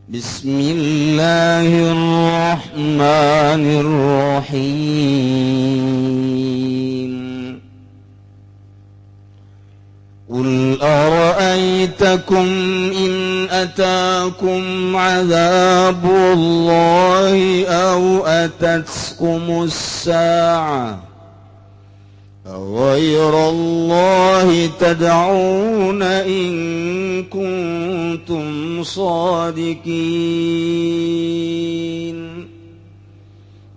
Bismillahirrahmanirrahim. Qul ara'aytakum in atakum 'adzabullahi aw atatkumus sa'ah غير الله تدعون إن كنتم صادقين.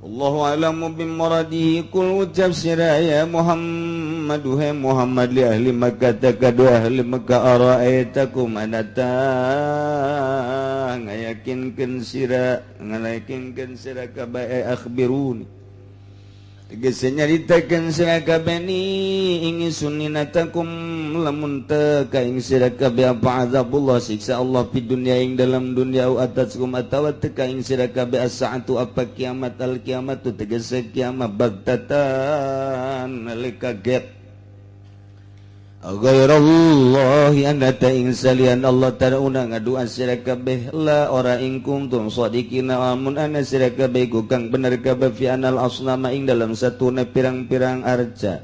الله أعلم بمراده. قل ucap sira ya Muhammad, hai Muhammad, li ahli Makkah takadu ahli Makkah, ara'aitakum anata ngayakinkeun sira, ngayakinkeun sira kabeh, akhbiruni tegese nyaritakeun sira kabeh ni ingsun inatakum lamun teu ka ing sira kabeh apa azabullah siksa Allah fi dunya ing dalam dunya, au ataskum atawa teu ka ing sira kabeh as-saatu apa kiamat, al kiamatu tegese kiamat, bagtatan nalika kaget. Ghairallahi anata ing salian Allah tad'una ngadua sira kabeh la ora ing kuntum shadiqina amun ana sira kabeh ku kang bener kabeh fi anal asnama ing dalam satuna pirang-pirang arca,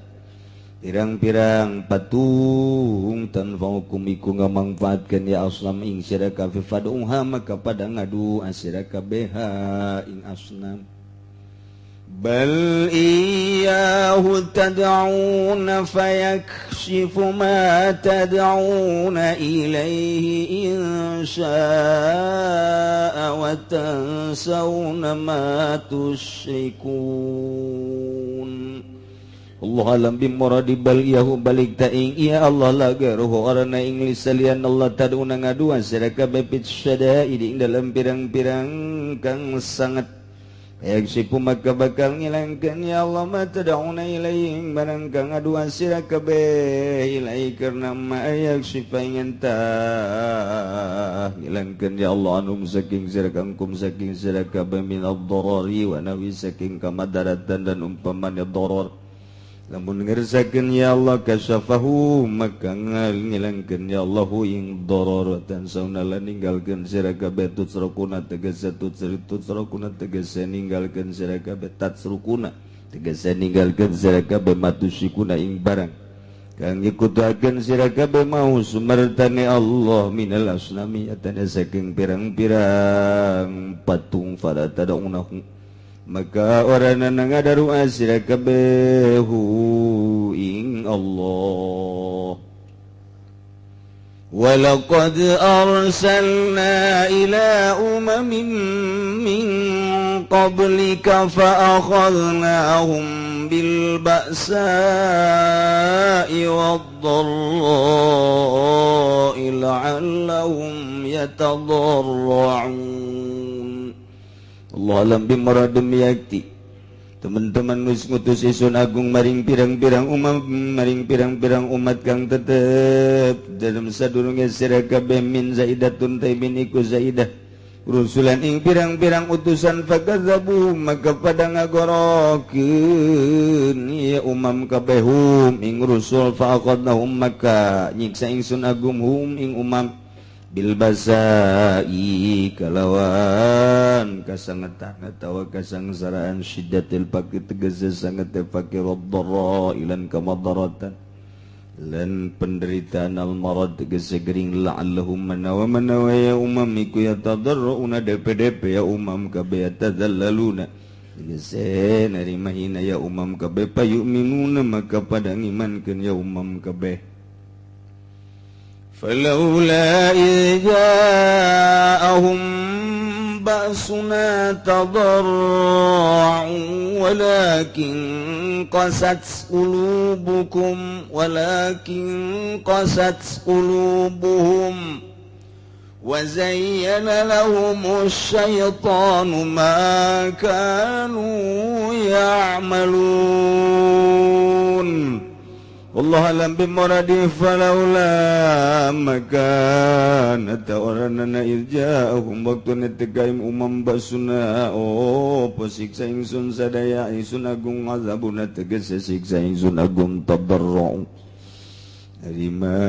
pirang-pirang patung, tanfa'ukum iku ngamangfaatkeun ya asnam ing sira kabeh, fad'uha maka pada ngadu sira kabeh ing asnam. Bal iyyahu tad'una fayakshifu ma tad'una ilaihi in sya'a wa tansawna ma tusyrikun. Allah alam bimuradi bal iyahu balik ta'ing iya Allah la gairuhu arana ing lisalian Allah tad'una ngaduan sira kabeh fit syada'id ing dalam pirang-pirang kang sangat. Yaksipu maka bakal ngilangkeun ya Allah ma tad'una ilaihim barang kang ngaduan sira kabeh ilaihi karena ma yaksifa ingin tah ngilangkeun ya Allah anum saking sira kangkum saking sira kabeh min ad-darari wa nawi saking kamadaratan dan umpamanya darar. Lamun ngersakeun ya Allah kasyafahu maka ngilangkeun ya Allahu ing darar dan sauna lan ninggalkeun sira kabeh tutsrukuna tegese tutsrukuna tegese ninggalkeun sira kabeh tatsrukuna tegese ninggalkeun sira kabeh matusikuna ing barang kang nyekutuakeun sira kabeh mau sumartane Allah minal asnami atana saking pirang-pirang patung fala tad'unahu maka orang ngadaru sira kabeh ing Allah. Walaqad arsalna ila umamin min qablika fa akhadnahum bil ba'sa'i wad dharra'i la'allahum yatadarra'un. Allah alam bimuradum yakti. Teman-teman wis ngutus isun agung maring pirang-pirang umam maring pirang-pirang umat kang tetep dalam sadurunge sira kabeh min zaidatun taimin iku zaidah rusulan ing pirang-pirang utusan fakadzabu maka pada ngagorokeun ya umam kabeh hum ing rusul fa aqadnahum maka nyiksa ingsun agung hum ing umam bil basai kalawan kasangetan atawa kasangsaraan syiddatil fakir tegese sanget fakir dharra ilan kamadaratan lan penderitaan al marad tegese gering la'allahum manawa manawa ya umam iku yatadarruna DPDP ya umam kabeh yatadallaluna tegese narima hina ya umam kabeh payu'minuna maka pada ngimankeun ya umam kabeh. فلولا إذ جاءهم بأسنا تضرعوا ولكن قست قلوبكم ولكن قست قلوبهم وزين لهم الشيطان ما كانوا يعملون. Allah alam bimuradi falaula makan atawaranana irja'ahum waktu netekaim umam basuna oh pasiksa ingsun sadaya ingsun agung azabuna tegese siksa ingsun agung tadarru Rima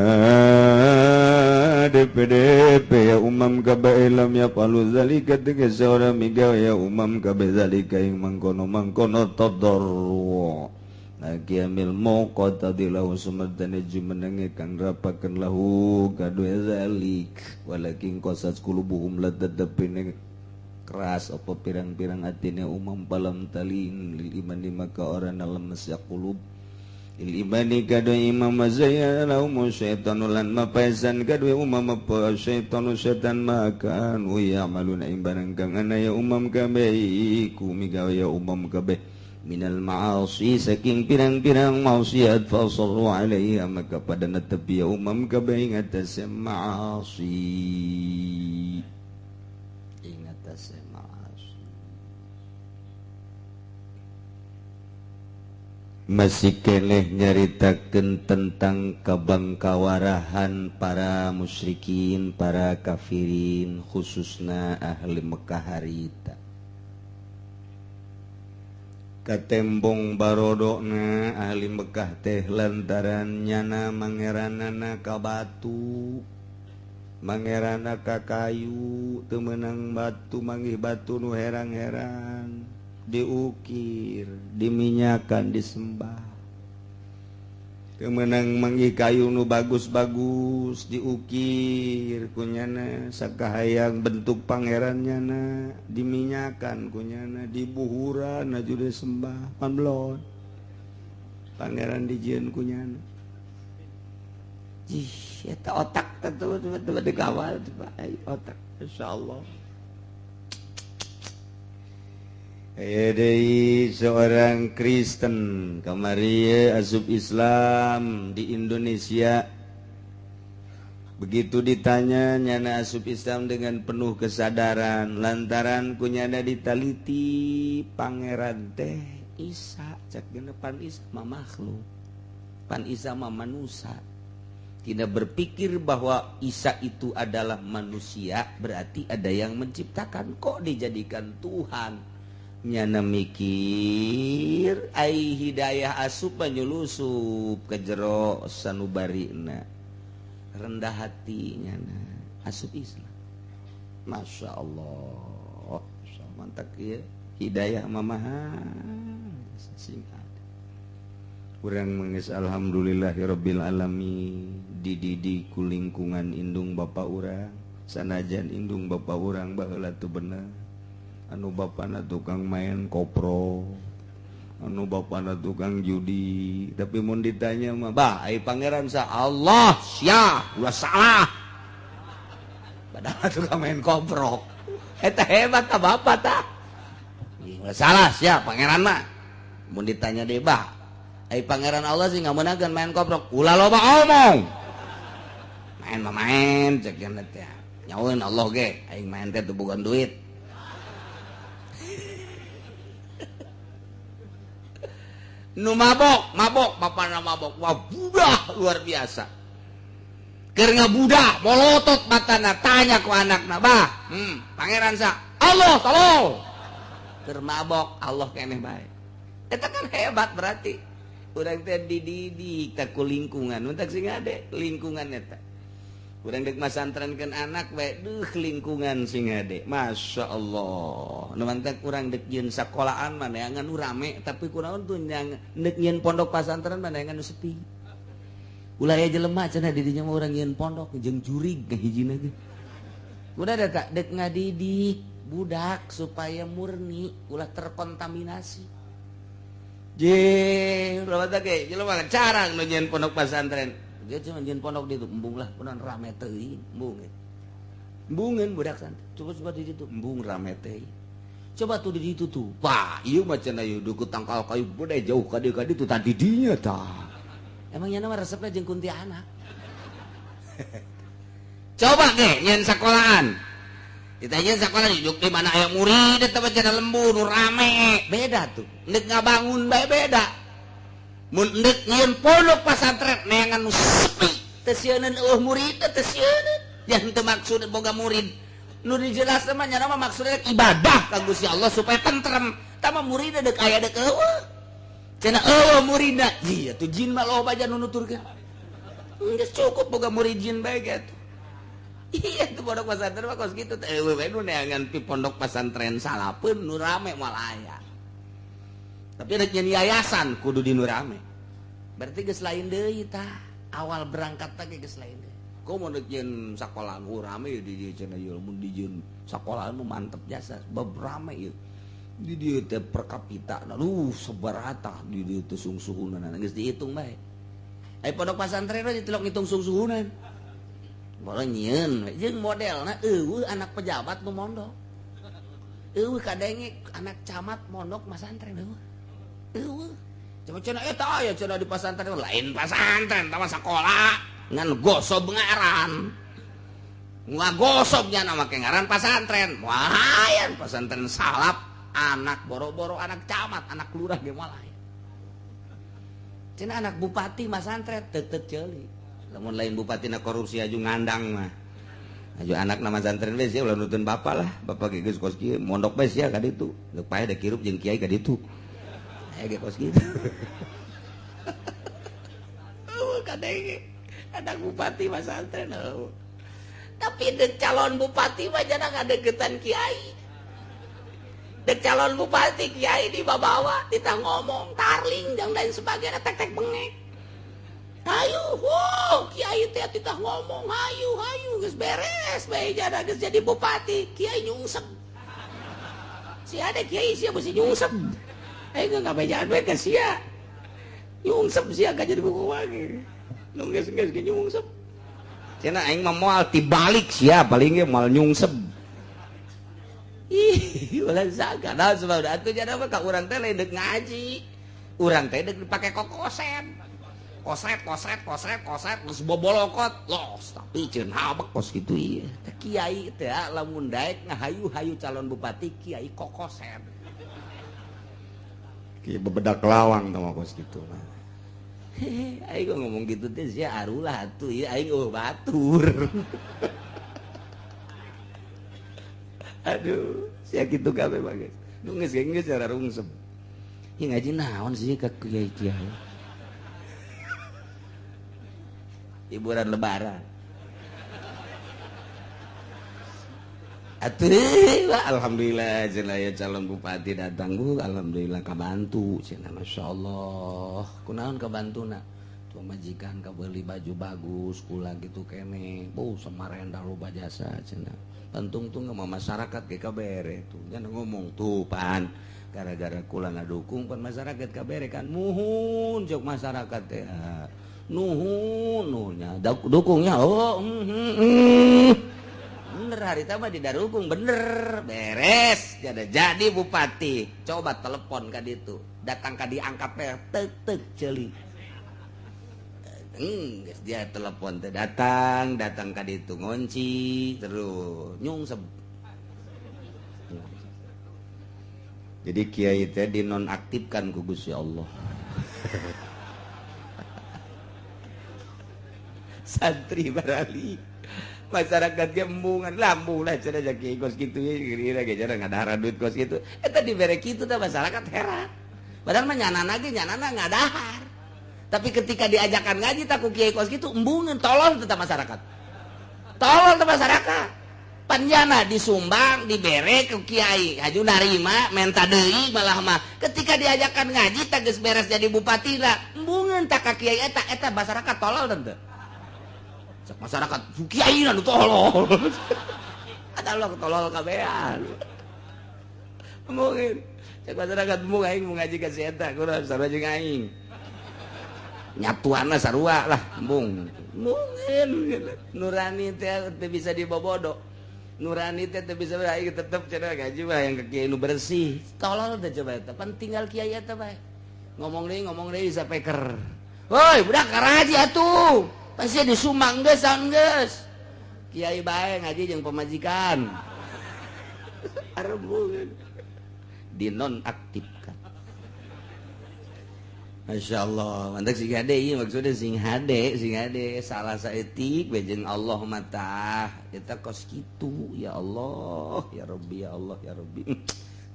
DPDP ya umam kabeh lam yafalu zalika tegese ora migawe ya umam kabeh zalika ing mangkono-mangkono tadarru Kiamil muqtadi lahu sumedane jumenenge kang rapaken lahu kadue zalik walakin qasat qulubuhum ladadapine keras apa pirang-pirang atine umam palam talin lil imani maka ora lemes ya qulub il imani kadue imam mazaya lahum syaitanu lan mapaisan kadue umam apa syaitanu syaitan maka anu ya'maluna ing barang kang ana ya umam kabeh iku migawe ya umam kabeh minal ma'asi saking pirang-pirang maksiat fasarru alaiha maka pada netepi ya umam kabeh ing atase ma'asi ing atase ma'asi. Masih keleh nyaritakeun tentang kabangkawarahan para musyrikin, para kafirin, khususna ahli Mekah harita. Katembong barodokna ahli Mekah teh lantaran nyana mangeranana ka batu, mangerana ka kayu, teu meunang batu manggih batu nu herang-herang, diukir, diminyakan, disembah. Teu meunang manggih kayu nu bagus-bagus, diukir kunyana sakahayang bentuk pangeran nyana, diminyakan kunyana, dibuhuran aju disembah, panblon. Pangeran dijieun kunyana. Jih, eta otak teh tuh dikawal otak insyaallah. Deui seorang Kristen kamari asup Islam di Indonesia. Begitu ditanya nyana asup Islam dengan penuh kesadaran lantaran kunyana ditaliti pangeran teh Isa cak pan Isa mah makhluk, pan Isa mah manusia. Tidak berpikir bahwa Isa itu adalah manusia, berarti ada yang menciptakan, kok dijadikan Tuhan. Nyana mikir ai hidayah asup penyulusup ke jero sanubarina, rendah hati nyana asup Islam. Masya Allah, mantap ya hidayah mamaha sing ada. Urang mengis alhamdulillahirabbil alamin dididik ku lingkungan indung bapa urang, sanajan indung bapa urang baheula teu bener. Anu bapana tukang main kopro, anu bapana tukang judi, tapi mun ditanya mah bah ai pangeran sa Allah sia ulah salah. Padahal tukang main kopro. Eta hebat ta bapa ta. Ulah salah sia pangeran mah. Mun ditanya deui bah ai pangeran Allah sih ngameunangkeun main koprok, ulah loba omong. Main mah main cek cenah teh. Nyaweun Allah ge aing main teh teu boga duit. Nu mabok, mabok, bapana mabok. Wah, budak luar biasa. Keur ngabudak, molotot matana, tanya ku anakna, "Bah, pangeran sa? Allah, tolong." Keur mabok, Allah keneh bae. Eta kan hebat berarti. Urang teh dididik teh ku lingkungan, mun tak sing ade lingkungan eta. Urang dek masantrenkeun anak bae, duh lingkungan sing ade. Masya Allah. Nu mantak urang dek jieun sakolaan mah neangan nu rame, tapi kunaon tuh yang dek nyieun pondok pasantren mah neangan nu sepi. Ulah aya jelema cenah di dinya mah urang nyieun pondok jeung jurig ngahijina ge. Udah da tak dek ngadidik budak supaya murni, ulah terkontaminasi. Jeung ulah mantak ge jelema carang nu nyieun pondok pasantren. Dia cuma nyieun pondok di itu, embung lah, punan rame teuing, embung. Embungeun budak santri. Coba-coba di situ, embung rame teuing. Coba tuh di situ tuh. Wah, ieu mah cenah ieu deukeut tangkal kayu gede jauh ka dieu ka ditu tadi dinya tah. Emang nya mah resepna jeung kuntilanak. Coba ge nyieun sekolahan. Ditanya sekolah duduk di mana aya murid eta mah cenah lembur nu rame. Beda tuh. Endek ngabangun bae beda. Mun endek nyieun pondok pasantren neangan nu sepi, teu sieuneun eueuh murid teu sieuneun. Yang teu maksud boga murid. Nu dijelaskeun mah nya mah maksudna ibadah ka Gusti Allah supaya tentrem. Tah mah muridna deuk aya deuk eueuh. Cenah eueuh muridna. Ieu tuh jin mah loba aja nu nuturkeun. Geus cukup boga murid jin bae ge atuh. Iya tuh pondok pesantren mah kos kitu teh eueuh we nu neangan pi pondok pesantren salapeun nu rame moal aya. Tapi rek nyeun yayasan kudu di nu rame. Berarti geus lain deui tah. Awal berangkat teh geus lain deui. Komo rek nyeun sakolahan rame di dieu cenah ieu mun dijieun sakolahan mah mantep jasa bab rame ieu. Di dieu teh per kapita aduh sabaraha di dieu teh sungsuhunan geus dihitung bae. Ai pondok pesantren mah ditilok ngitung sungsuhunan. Boleh nyieun jeung modelna eueuh anak pejabat nu mondok. Eueuh kadenge anak camat mondok masantren eueuh. Eueuh. Coba cenah eta aya cenah di pasantren lain pasantren tah sakola ngan gosob ngaran. Ngagosob nya make ngaran pasantren. Wah, aya pasantren salap anak boro-boro anak camat, anak lurah ge moal aya. Cenah anak bupati masantren teu ceuli. Lamun lain bupati na korupsi aju ngandang mah. Aju anak nama santren we sia ulah nutun bapak lah. Bapak ge geus kos kieu mondok bae sia ka ditu. Geus paeh da kirup jeung kiai ka ditu. Aya ge kos kitu. Eueuh kadenge anak bupati mah santren eueuh. Tapi deuk calon bupati mah jangan ngadeukeutan kiai. Deuk calon bupati kiai dibawa ditah ngomong tarling dan lain sebagainya tek-tek bengek. Hayu, wow, kiai teh titah ngomong, hayu, hayu, geus beres, bae jada geus jadi bupati, kiai nyungsep. Si ada kiai sia beusi nyungsep. Aing geus ngabejaan we ka sia. Nyungsep sia ka jadi buku lagi. Nu geus geus ge nyungsep. Cenah aing mah moal tibalik sia paling ge moal nyungsep. Ih, ulah sagala sebab atuh jada mah ka urang teh lain deuk ngaji. Urang teh deuk dipake kokosen. Kosret, kosret, kosret, kosret, terus bobolokot, los, tapi ceun habek kos gitu iya. Kiai teh lamun daek ngahayu-hayu calon bupati kiai kokosen. Kiai bebedak lawang tah kos kitu mah. Hehe, aing ngomong gitu teh sia arulah atuh ieu aing eueuh batur. Aduh, sia kitu kabeh mah geus. Nu geus geus cara rungsep. Ieu ngaji naon sih ka kiai-kiai. Hiburan lebaran. Atuh, alhamdulillah cenah aya calon bupati datang bu, alhamdulillah kabantu cenah masyaallah. Kunaon kabantuna? Tuh majikan kabeuli baju bagus, kula gitu kene. Bu samarenda loba jasa cenah. Tungtung sama masyarakat ge kabere tuh. Jangan ngomong tuh pan gara-gara kula ngadukung pan masyarakat kabere kan muhun jok masyarakat teh. Nuhun nuhunnya dukungnya oh bener hari mah didarukung bener beres jadi bupati coba telepon ka ditu datang ka diangkat teh tek tek ceuli geus dia telepon teh datang datang ka ditu ngonci terus nyungsep. Jadi kiai teh dinonaktifkan ku Gusti Allah. Santri barali masyarakat gembungan lambung lah cenah kiai kos kitu ye ge cenah ngadahar duit kos kitu eta dibere kitu tah masyarakat heran padahal mah nyanana ge nyanana ngadahar tapi ketika diajakan ngaji tah ku kiai kos kitu embungeun tolol teh masyarakat tolol teh masyarakat panjana disumbang dibere ku kiai haju narima menta deui malah mah ketika diajakan ngaji tah geus beres jadi bupati lah embungeun tah ka kiai eta eta masyarakat tolol teh. Masyarakat kiai nu tolol. Ada lo tolol kabehan. Mungkin cek masyarakat mung aing mau ngaji ka si eta kurang sarua jeung aing. Nyatuanna sarua lah embung. Mungkin nurani teh teu bisa dibobodo. Nurani teh teu bisa aing tetep cenah ngaji mah yang ke kiai nu bersih. Tolol teh coba eta pan tinggal kiai eta bae. Ngomong deui sapeker. Woi, budak karaji atuh. Pasti disumbang geus saun geus. Kiai bae ngaji jeung pamajikan. Arembungan. Dinonaktifkan. Masya Allah, mantap sing hade ieu maksudnya sing hade salah saeutik we jeung Allah mah eta kos kitu ya Allah, ya Rabbi, ya Allah, ya Rabbi.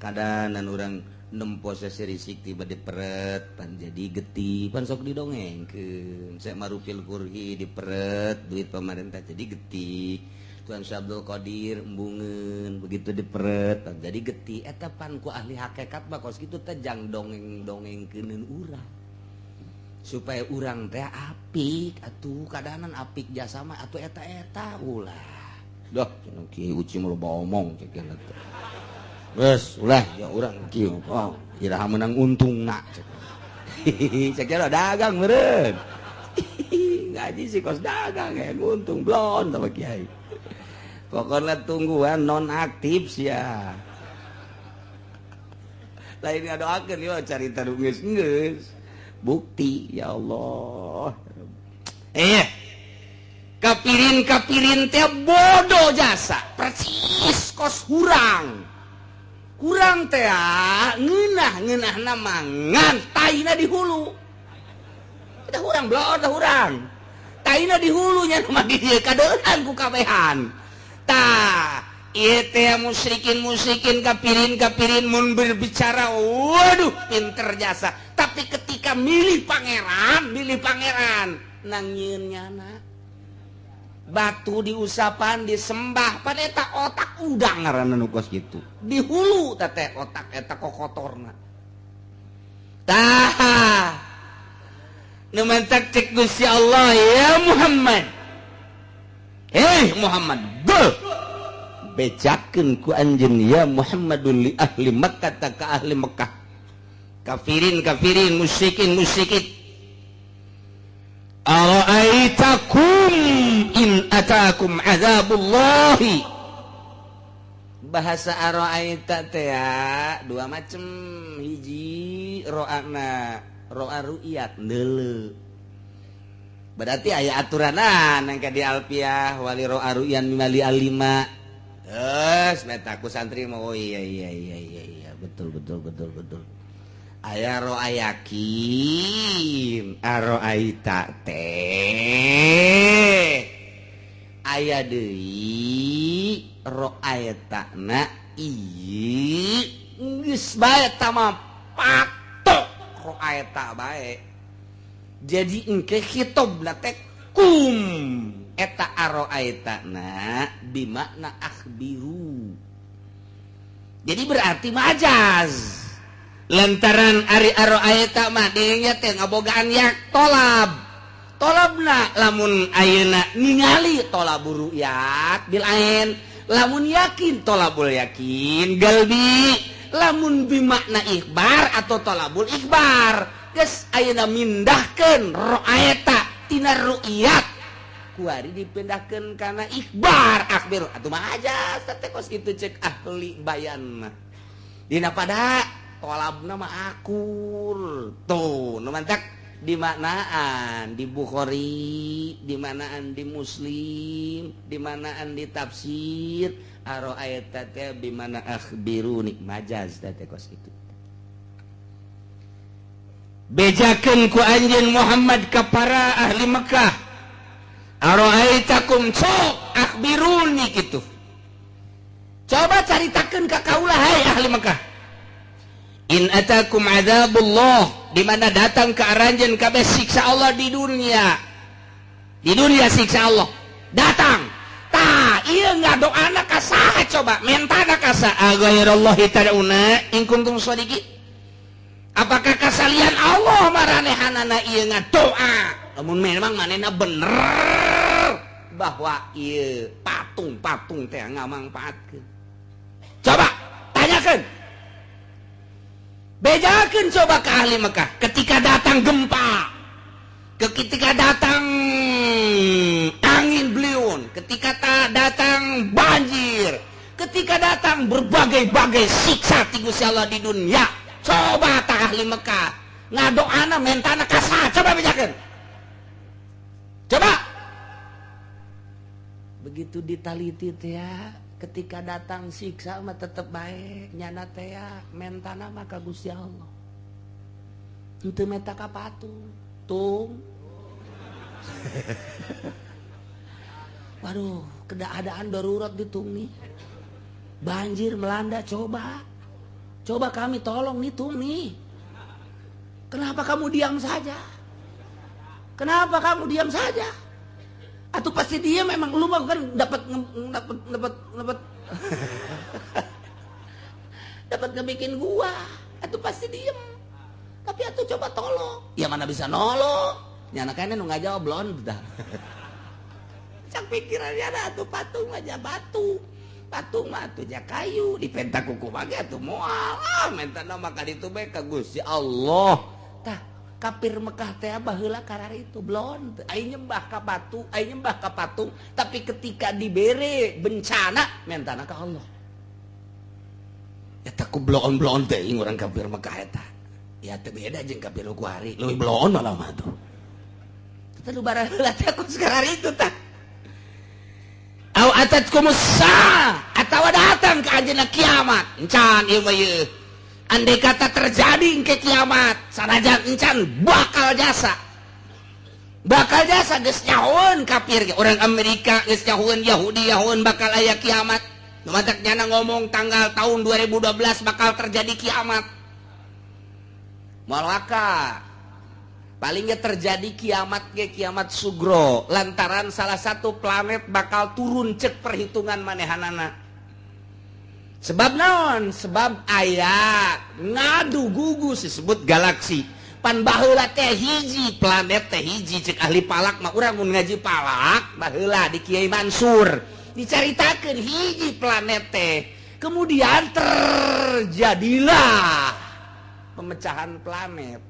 Kadanan urang nempo serisik tiba diperet pan jadi getih pan sok didongengkeun saya marupil kurhi diperet duit pemerintah jadi getih Tuan Syekh Abdul Qadir embungeun begitu diperet jadi getih eta pan ku ahli hakikat mah kos kitu teh jang dongeng-dongengkeuneun urang supaya urang teh apik atuh kadaanan apik jasa mah atuh eta-eta ulah dah cenah Kiai Uci mah loba omong cek teh geus ulah ya urang kieu oh iraha meunang untungna cek cek dagang meureun ngaji sih kos dagang ya untung blon sama kiai. Pokoknya tungguan non aktif sih ya. Lain ngadoakeun ieu carita nu geus geus. Bukti ya Allah. Kapirin-kapirin teh bodoh jasa, persis kos hurang. Kurang teh ngeunah-ngeunahna mangan taina di hulu. Kita hurang blon teh hurang. Taina di hulunya mah di dieu kadeuleuhan ku kabehan. Tah, ieu teh musyrikin-musyrikin kapirin-kapirin mun berbicara waduh pinter jasa, tapi ketika milih pangeran nang nyieun nyana. Batu diusapan disembah pan eta otak udang ngaranna nu kos kitu. Di hulu teh teh otak eta kokotorna. Tah. Nu mantak cek Gusti Allah ya Muhammad. Hei Muhammad, go. Bejakeun ku anjeun ya Muhammadul li ahli Makkah ta ka ahli Mekah. Kafirin kafirin musyrikin musyrikin. Ara'aitakum in atakum azabullahi. Bahasa ara'aita teh dua macem. Hiji ro'ana ro'a ru'yat neuleu. Berarti aya aturanan yang di alfiah wali ro'a ru'yan mimali alima. Terus meta ku santri mau oh iya iya iya iya iya betul betul betul betul. Aya ro'a yakin ara'aita teh aya deui ra'aita na ieu geus bae ta mah patok ra'aita bae. Jadi engke khitobna teh kum eta ara'aita na bimakna akhbiru. Jadi berarti majaz. Lantaran ari ara'aita mah dirinya teh ngabogaan yak tolab. Tolabna lamun ayeuna ningali tolabur ru'yat bil ain, lamun yakin tolabul yakin galbi, lamun bimakna ikhbar atau tolabul ikhbar. Geus ayeuna mindahkeun ra'aita tina ru'yat kuari dipindahkeun kana ikhbar akhbir atuh mah aja teh kos kitu cek ahli bayan mah. Dina pada tolabna mah akur tuh nu mantak dimaknaan di Bukhari, dimaknaan di Muslim, dimaknaan di tafsir ara'aita teh bimana akhbiruni majaz teh kos kitu. Bejakeun ku anjeun Muhammad ka para ahli Mekah ara'aitakum sok akhbiruni kitu. Coba caritakeun ka kaula hai ahli Mekah. In atakum azabullah, di mana datang ke aranjeun kabeh siksa Allah di dunia. Di dunia siksa Allah datang. Tah, ieu ngadoana ka saha coba? Mentana ka saha? Ghairallahi tad'una in kuntum shadiqin. Apakah kasalian Allah maranehanana ieu ngadoa? Lamun memang manehna bener bahwa ieu patung-patung teh ngamangpaatkeun. Coba tanyakeun. Bejakeun coba ke ahli Mekah ketika datang gempa, ketika datang angin beliung, ketika datang banjir, ketika datang berbagai-bagai siksa ti Gusti Allah di dunia. Coba ta ahli Mekah ngadoana mentana ka saha? Coba bejakeun. Coba. Begitu ditaliti teh ketika datang siksa mah tetep bae nyana teh mentana mah ka Gusti Allah. Henteu menta ka patung. Tung. Waduh, keadaan darurat ditung nih. Banjir melanda coba. Coba kami tolong nih tung nih. Kenapa kamu diam saja? Kenapa kamu diam saja? Atau pasti dia memang lu mah kan dapat dapat dapat dapat dapat ngebikin gua, atau pasti diem. Tapi atuh coba tolong. Ya mana bisa nolong. Nyana kayaknya nu ngajawab blon dah. Cak pikirannya ada atuh patung aja batu. Patung mah atuh ja kayu dipenta kuku mage atuh moal. Ah minta nama ka ditu bae ka Gusti Allah. Tah kafir Mekah teh baheula karar itu blon. Ai nyembah ka batu, ai nyembah ka patung, tapi ketika dibere bencana mentana ka Allah. Eta ku bloon-bloon teh urang kafir Mekah eta. Ya teu beda jeung kafir nu kuari, leuwih bloon malah mah tuh. Teh nu bareula teh ku sekarang itu tah. Aw atatkumus saa atawa datang ka anjeunna kiamat. Encan ieu mah ieu. Andai kata terjadi ke kiamat, sanajan encan bakal jasa. Bakal jasa geus nyahoeun kafir ge. Orang Amerika geus nyahoeun, Yahudi nyahoeun bakal aya kiamat. Nu matak nyana ngomong tanggal tahun 2012 bakal terjadi kiamat. Malaka palingnya terjadi kiamat ge kiamat sugro lantaran salah satu planet bakal turun cek perhitungan manehanana. Sebab naon? Sebab aya ngadu gugus disebut galaksi. Pan baheula teh hiji planet teh hiji cek ahli palak mah urang mun ngaji palak baheula di Kiai Mansur dicaritakeun hiji planet teh. Kemudian terjadilah pemecahan planet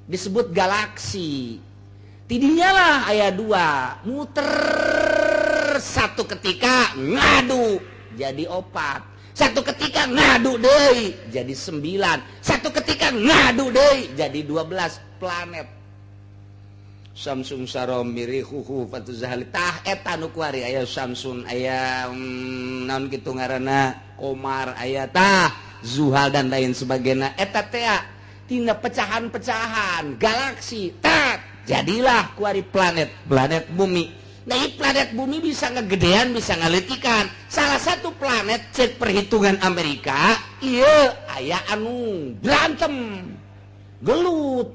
disebut galaksi. Tidinya lah aya dua muter satu ketika ngadu jadi opat, satu ketika ngadu deui jadi 9, satu ketika ngadu deui jadi 12 planet. Samsung sarom mirihuhu fatuzahli tah eta nu kuari aya Samsun aya naon kitu ngaranna Komar aya tah Zuhal dan lain sebagainya. Eta teh tina pecahan-pecahan galaksi tat jadilah kuari planet planet bumi. Nah, planet bumi bisa ngegedean bisa ngaleutikan. Salah satu planet cek perhitungan Amerika ieu aya anu berantem gelut.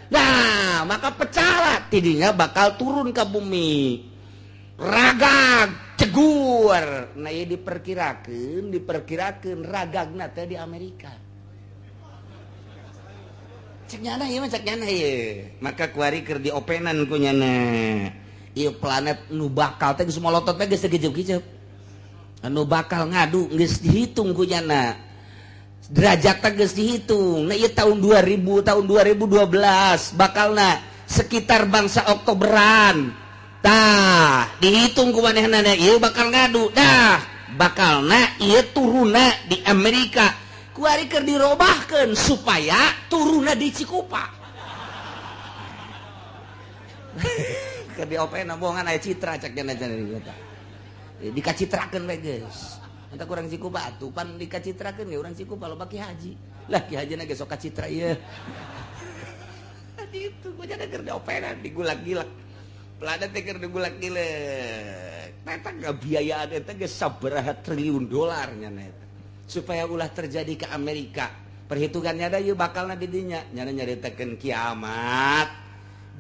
Nah, maka pecahlah tidinya bakal turun ke bumi. Ragag cegur. Nah, ieu diperkirakeun ragagna teh di Amerika. Cek nyana ieu mah cek nyana ieu. Maka kuari keur diopenan ku nyana. Ieu planet nu bakal teh geus molotot teh geus gejep-gejep. Anu bakal ngadu geus dihitung ku nyana. Derajat teh geus dihitung. Nah ieu tahun 2000, tahun 2012 bakalna sekitar bangsa Oktoberan. Tah, dihitung ku manehna ieu bakal ngadu. Dah, bakalna ieu turunna di Amerika. Kuari keur dirobahkeun supaya turunna di Cikupa. Keur diopenan bohongan aya citra cek cenah cenah. Dikacitrakeun we geus. Entah kurang Cikupa atuh pan dikacitrakeun ge urang Cikupa loba ki haji. Lah ki haji na ge sok kacitra ieu. Di itu gua jadi keur diopenan digulak-gilak. Planet teh keur digulak-gilek. Eta ngabiayaan eta geus sabaraha triliun dolar nya eta. Supaya ulah terjadi ke Amerika. Perhitungannya ada ieu bakalna di dinya. Nyana nyaritakeun kiamat.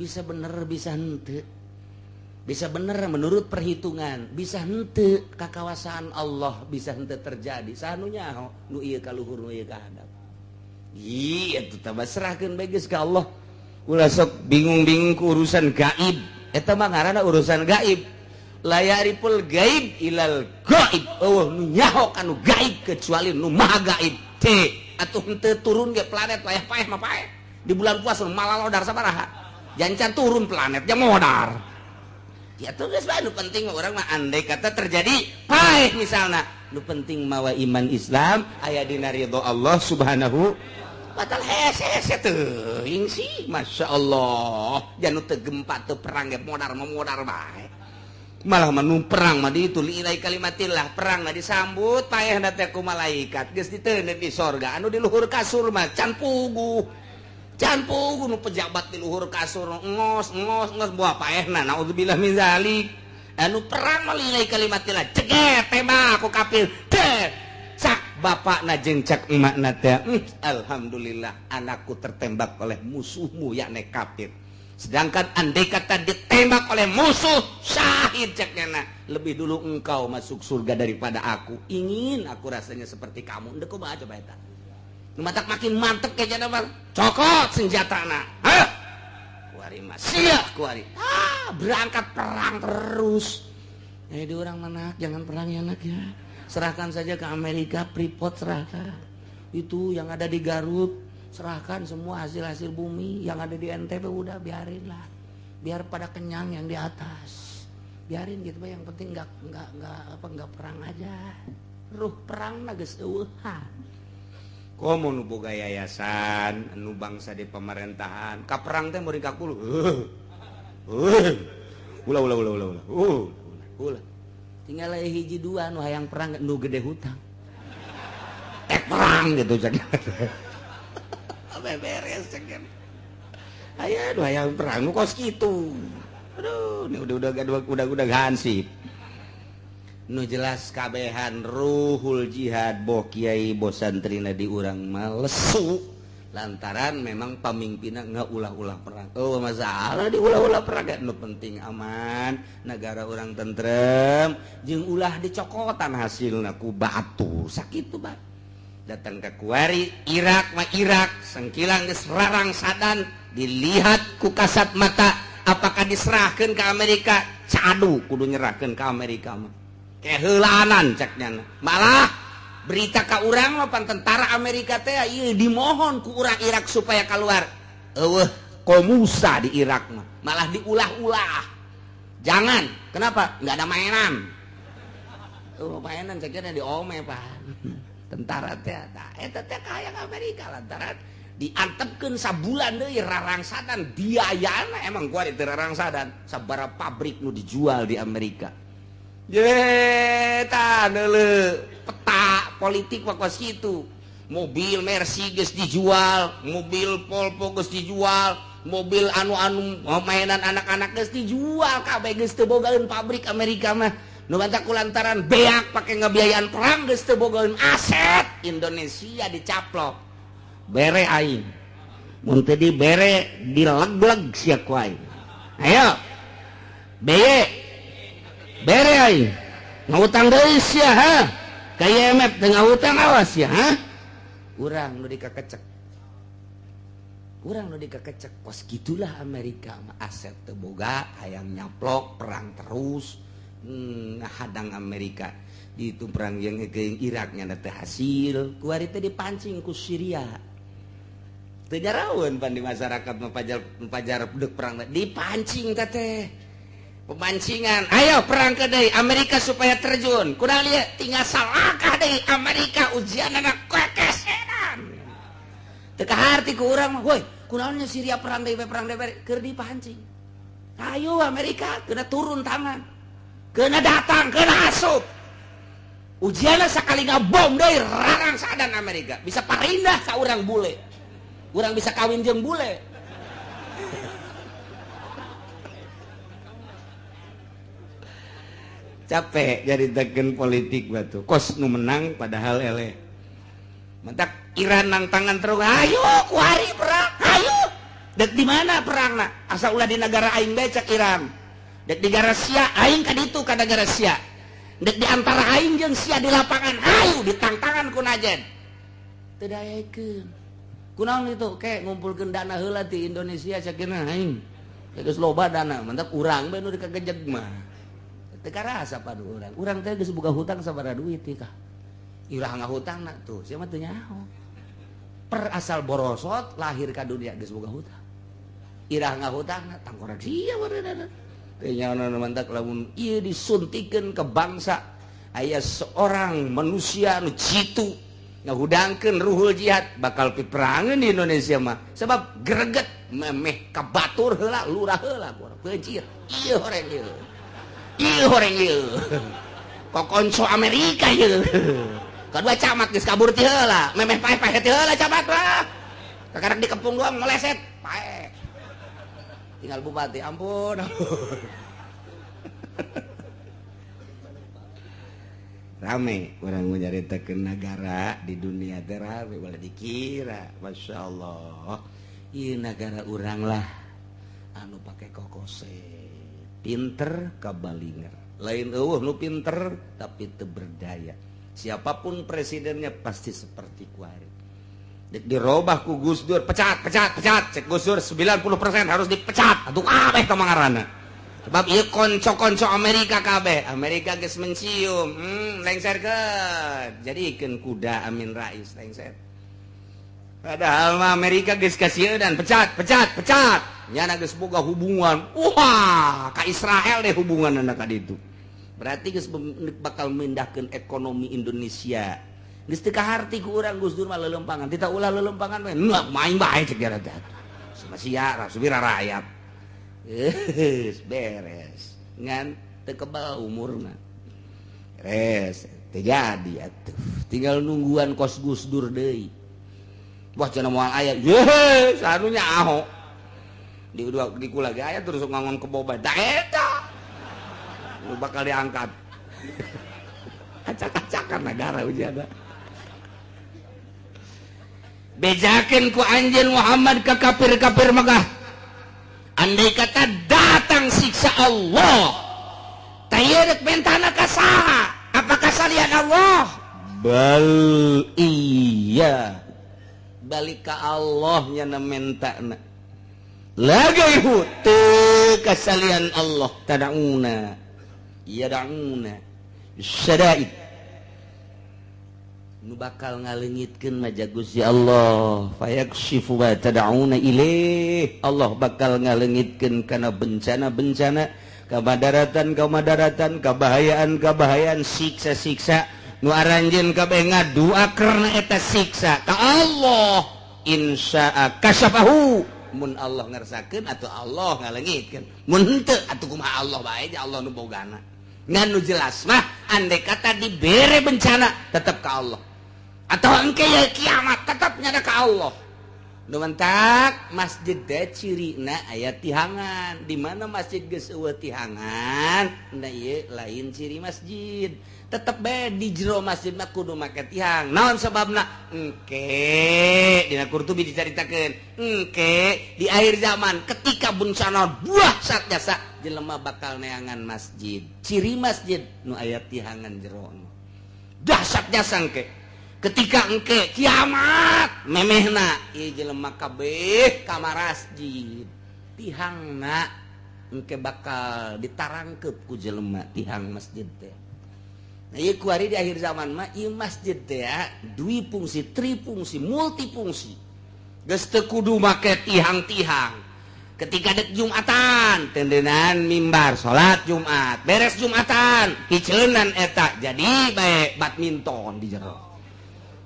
Bisa bener bisa henteu. Bisa bener menurut perhitungan, bisa henteu kakawasaan Allah, bisa henteu terjadi. Saha nu nyaho nu ieu ka luhur nu ieu ka handap. Ieu atuh tambah serahkeun bae geus ka Allah. Ulah sok bingung-bingung ku urusan gaib. Eta mah ngaranna urusan gaib. La yariful gaib ilal gaib. Eueuh nu nyaho ka nu gaib kecuali nu maha gaib. Teh atuh henteu turun ge planet wayah paeh mah paeh. Di bulan puasa malalodar sabaraha. Jancan turun planet nya modar. Ya tuh geus bae nu penting mah urang mah andai kata terjadi paeh misalna. Nu penting mawa iman Islam aya dina ridho Allah Subhanahu wa taala. Hese-hese teuing sih masyaallah. Janu teu gempa teu perang ge modar mah modar bae. Malah mah perang mah ditu liilai kalimatillah, perang mah disambut paehna teh ku malaikat geus diteundeun di sorga. Anu di luhur kasur mah can puguh. Can puguh nu pejabat di luhur kasur ngos ngos ngos buah paehna naudzubillah min zalik. Anu perang mah liilai kalimatillah ceget tembak ku kafir teh cak bapakna jeung cak emakna teh alhamdulillah anakku tertembak oleh musuhmu yakni kafir. Sedangkan andai kata ditembak oleh musuh syahid ceknya, lebih dulu engkau masuk surga daripada aku. Ingin aku rasanya seperti kamu. Ndek kumaha coba eta? Nu matak makin mantep kayaknya mah. Cokot senjatana. Hah? Kuari mah sia kuari. Ah, berangkat perang terus. Di orang mana jangan perang ya anak ya. Serahkan saja ke Amerika, Freeport serahkan. Itu yang ada di Garut serahkan semua hasil-hasil bumi yang ada di NTB udah biarin lah, biar pada kenyang yang di atas, biarin gitu, yang penting nggak perang aja. Ruh perang geus eueuhan. Komo nu boga yayasan, nu bangsa di pemerintahan, ka perang teh muring ka kulu. Ulah ulah ulah ulah ulah. Ulah. Tinggal hiji dua nu hayang perang nu gede hutang. Tek perang gitu cek. Beres cek. Aya nu hayang perang nu kos kitu. Aduh, ini udah hansip. Nu jelas kabehan ruhul jihad boh kiai boh santrina di urang mah lesu lantaran memang pamimpinna ngaulah-ulah perang. Oh masalah diulah-ulah perang nu penting aman, negara urang tentrem jeung ulah dicokotan hasilna ku batu. Sakitu bae. Datang ke kuari Irak mah Irak sengkilang geus rarangsadan dilihat ku kasat mata apakah diserahkeun ke Amerika cadu kudu nyerahkeun ke Amerika mah keheulanan ceknya malah berita ka urang mah pan tentara Amerika teh ieu dimohon ku urang Irak supaya keluar eueuh komusa di Irak mah malah diulah-ulah jangan kenapa nggak ada mainan mainan ceknya diome pan tentara teh eta teh hayang Amerika lantaran diantepkeun sabulan deui rarangsadan biayana emang gua di rarangsadan sabaraha pabrik nu dijual di Amerika. Ye tah deuleu peta politik mah kos kitu. Mobil Mercy geus dijual, mobil Volvo geus dijual, mobil anu-anu mainan anak-anak geus dijual kabeh geus teu bogaeun pabrik Amerika mah. Nu bantak kulantaran beak pake ngebiayaan perang geus teu bogaeun aset Indonesia dicaplok. Bere aing. Mun teu dibere dilegleg sia ku aing. Ayo. Beye. Bere aing. Ngahutang deui sia ha. Ka IMF teu ngahutang awas sia ha. Urang nu dikakecek. Urang nu dikakecek kos kitulah Amerika mah aset teu boga hayang nyaplok perang terus. Ngahadang Amerika di itu perang yang Iraknya teh hasil kuari teh dipancing ku Syria teu jaraweun pan di masyarakat mapajar deuk perang dipancing teh pemancingan ayo perang ke deui Amerika supaya terjun kurang lieu tinggal salakah deui Amerika ujianana kekesenan teu kaharti ku urang mah woi kunaonnya Syria perang deui keur dipancing ayo Amerika kena turun tangan kena datang, kena asup. Ujiannya sekali ngabom deui rarangsadan Amerika. Bisa parindah ka urang bule. Urang bisa kawin jeung bule. Capek jadi teken politik batu. Kos nu menang padahal eleh. Mentak Iran nang tangan terus, ayo kuari perang, ayo. Dek di mana perangna? Asa ulah di negara aing bae cek Iran. Dek di negara sia aing ka ditu ka negara sia. Dek di antara aing jeung sia di lapangan ayo ditangtangan ku najen. Teu daekeun. Kunaon itu ke ngumpulkeun dana heula ti Indonesia sakeuna aing. Geus loba dana, mantap urang bae nu dikagejeg mah. Teu karasa padu urang. Urang teh geus boga hutang sabaraha duit teh kah. Irah ngahutangna tuh, sia mah teu nyaho. Per asal borosot lahir ka dunia geus boga hutang. Irah ngahutangna tangkorak sia bareunana. Mantak lamun ieu disuntikan ke bangsa aya seorang manusia nu jitu ngahudangkeun ruhul jihad bakal piperangan di Indonesia mah sebab greget memeh ka batur heula lurah heula beuncir ieu horeng ieu ieu horeng ieu kokonco Amerika ieu kadua camat geus kabur ti heula memeh paeh-paeh ti heula camat lah kakarek dikepung doang meleset paeh tinggal bupati ampun, ampun. Rame orang menyaritakeun negara di dunia teh rame boleh dikira Masya Allah ieu negara urang lah Anu pake kokose pinter kabalinger, lain eueuh nu pinter tapi teu berdaya. Siapapun presidennya pasti seperti kuari. Dirobah ku Gus Dur, pecat, pecat, pecat. Cek Gus Dur 90% harus dipecat. Atuh kabeh ka mangarana. Sebab ieu konco-konco Amerika kabeh. Amerika geus mencium, lengserkeun. Jadikeun kuda Amin Rais lengser. Padahal mah Amerika geus kasieun dan pecat, pecat, pecat. Nyana geus boga hubungan. Wah, ka Israel deh hubungan ka ditu. Berarti geus bakal mindahkeun ekonomi Indonesia. Geus teu kaharti ku urang Gus Dur mah lelempangan. Tita ulah lelempangan we. Nu main bae cek jaran teh. Sama sia subira rakyat. Geus beres. Ngan teu kebal umurna. Beres, teu jadi atuh. Tinggal nungguan kos Gus Dur deui. Wah cenah moal aya. Ye, sanunya Ahok. Di di kula ge aya terus ngangon kebo bae. Da eta. Nu bakal diangkat. Acak-acakan negara ujana. Bejakeun ku anjeun Muhammad ka kafir-kafir Mekah. Andai kata datang siksa Allah, tayeureuk mentana ka saha? Apakah salian Allah? Bal iya. Balik ka Allah nyana mentana. Lagi teu kasalian Allah tadauna. Yadauna syada'id. Nu bakal ngalengitkeun mah Gusti Allah, fayakshifu ma tad'una ilaih. Allah bakal ngalengitkeun kana bencana-bencana, kamadaratan-kamadaratan, kabahayaan-kabahayaan, siksa-siksa nu aranjeun kabeh ngadua karena eta siksa ka Allah. Insya'a kasyafahu, mun Allah ngersakeun atuh Allah ngalengitkeun, mun henteu atuh kumaha Allah bae, Allah nu bogana. Ngan nu jelas mah andai kata dibere bencana tetep ka Allah. Atau engke ya kiamat tetap nyada ka Allah. Nu mentak masjid teh cirina aya tihangan. Di mana masjid geus eueuh tihangan, nah ieu lain ciri masjid. Tetep bae di jero masjid mah kudu make tihang. Naon sababna? Engke dina Qurtubi dicaritakeun, engke di akhir zaman ketika bencana dahsyat jasa jelema bakal neangan masjid. Ciri masjid nu aya tihangan jero. Dahsyat jasa engke. Ketika engke kiamat memehna ieu jelema kabeh ka masjid, tihangna engke bakal ditarangkeup ku jelema tihang masjid teh. Nah ieu kuari di akhir zaman mah ieu masjid teh dui fungsi, trifungsi, multifungsi. Geus teu kudu make tihang-tihang. Ketika dek Jumatan tendenan mimbar salat Jumat, beres Jumatan hiceunan eta jadi bae badminton di jero.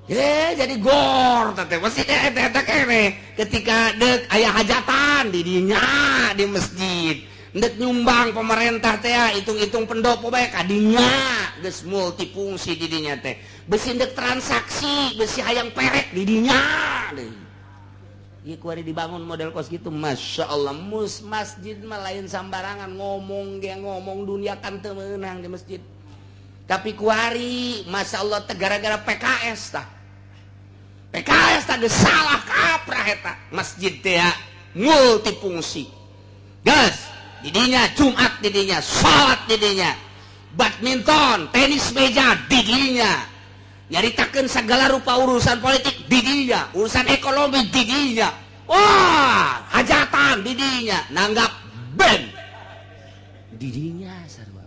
Jadi gor teh masih eta kene. Ketika dek aya hajatan di dinya di masjid, dek nyumbang pemerintah teh hitung-hitung pendopo bae kadinya, geus multifungsi di dinya teh. Besi dek transaksi, besi hayang perek di dinya deui. Ieu kuari dibangun model kos gitu, Masya Allah. Mus masjid mah lain sambarangan ngomong ge ngomong dunia kan teu meunang di masjid. Tapi kuari Masya Allah teh gara-gara PKS tah. PKS tah geus salah kaprah eta. Masjid teh multifungsi. Geus, didinya Jumat didinya, salat didinya, badminton, tenis meja didinya. Nyaritakeun segala rupa urusan politik didinya, urusan ekonomi didinya. Wah, hajatan didinya, nanggap band didinya sarua.